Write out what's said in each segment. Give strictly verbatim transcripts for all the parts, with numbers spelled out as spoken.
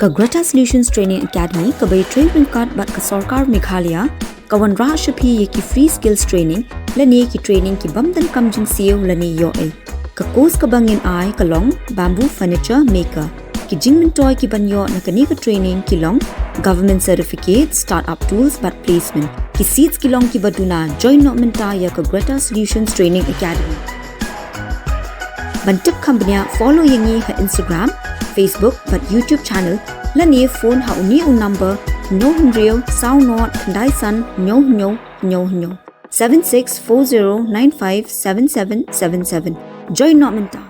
Ka Greta Solutions Training Academy kaba ïatrei ryngkat bad ka sorkar Meghalaya ka wanrah sha phi ïa ki free skills training lane ki training ki bym donkam jingsiew lane ïoh ei. Ka course kaba ngin ai ka long bamboo furniture maker. Ki jingmyntoi kiban ïoh na kane ka training ki long government certificate, start-up tools bad placement. Ki seats ki long kiba duna. Join noh mynta ïa ka Greta Solutions Training Academy. Ban tip kham bniah, follow ïa ngi ha Instagram, Facebook bad YouTube channel lane phone ha une u number: hynñiew hynriew saw nod khyndai san hynñiew hynñiew hynñiew hynñiew, seven six four zero nine five seven seven seven seven. Join noh mynta.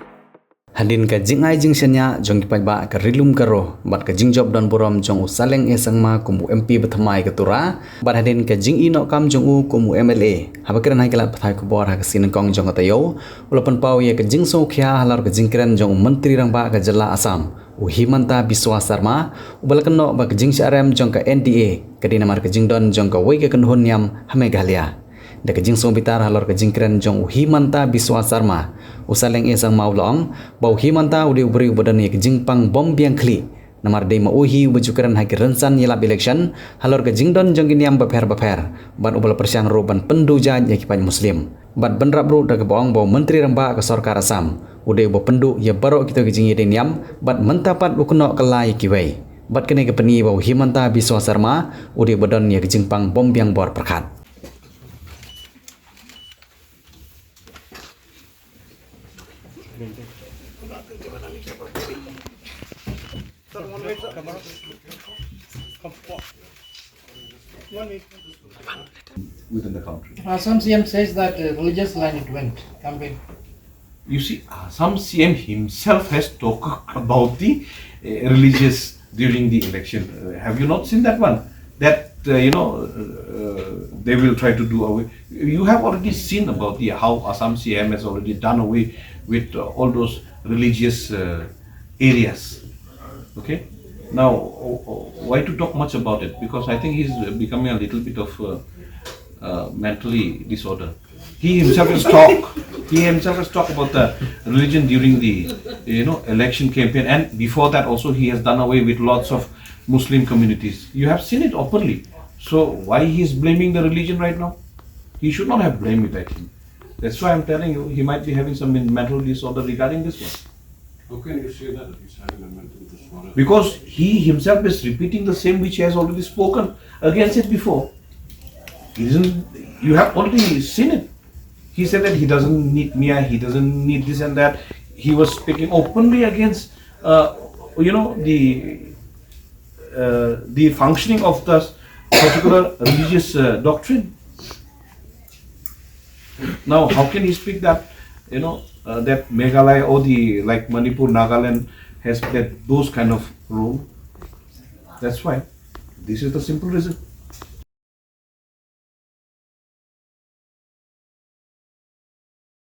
Hadien ka jingai jingshaniah jong ki paidbah ka Ri-lum Garo bad ka jingjop don burom jong u Saleng A Sangma kum u M P ba thymmai ka Tura, bad hadien ka jingïehnoh kam jong u kum u M L A, haba kren ha ki lad pathai khubor ha ka sngi Nyngkong jong ka taïew, u la pynpaw ïa ka jingsngewkhia halor ka jingkren jong u Myntri Rangbah ka jylla Assam, u Himanta Biswa Sarma, uba la kynnoh ba ka jingshah rem jong ka N D A ka dei namar ka jingdon jong kawei ka kynhun niam ha Meghalaya. Da ka jingsngewbitar halor ka jingkren jong u Himanta Biswa Sarma, u Saleng A Sangma u la ong ba u Himanta u dei u briew uba don ïa ka jingpang bym biang khlieh, namar dei ma u hi uba ju kren ha ki rynsan ïalap election halor ka jingdon jong ki niam bapher bapher, bad uba la pyrshang ruh ban pynduh jait ïa ki paid Muslim. Bad bynrap ruh da kaba ong ba u Myntri Rangbah ka sorkar Assam u dei uba pynduh ïa baroh kito ki jingïadei niam, bad mynta pat u kynnoh kylla ïa kiwei. Bad kane ka pyni ba u Himanta Biswa Sarma u dei uba don ïa ka jingpang bym biang bor pyrkhat. Within the country. Assam C M says that uh, religious line it went campaign. You see, Assam C M himself has talked about the uh, religious during the election. Uh, have you not seen that one? That uh, you know uh, they will try to do away. You have already seen about the how Assam C M has already done away with uh, all those religious uh, areas. Okay. Now, uh, uh, why to talk much about it? Because I think he's becoming a little bit of uh, uh, mentally disorder. He himself has talked. He himself has talked about the religion during the you know election campaign, and before that also he has done away with lots of Muslim communities. You have seen it openly. So why he is blaming the religion right now? He should not have blamed it, I think. That's why I'm telling you, he might be having some men- mental disorder regarding this one. How can you say that he's having a mental disorder? Because he himself is repeating the same which he has already spoken against it before. He doesn't. You have already seen it. He said that he doesn't need Mia, he doesn't need this and that. He was speaking openly against, uh, you know, the uh, the functioning of the particular religious uh, doctrine. Now, how can he speak that, you know, uh, that Meghalaya or the like Manipur, Nagaland has played those kind of role? That's why. This is the simple reason.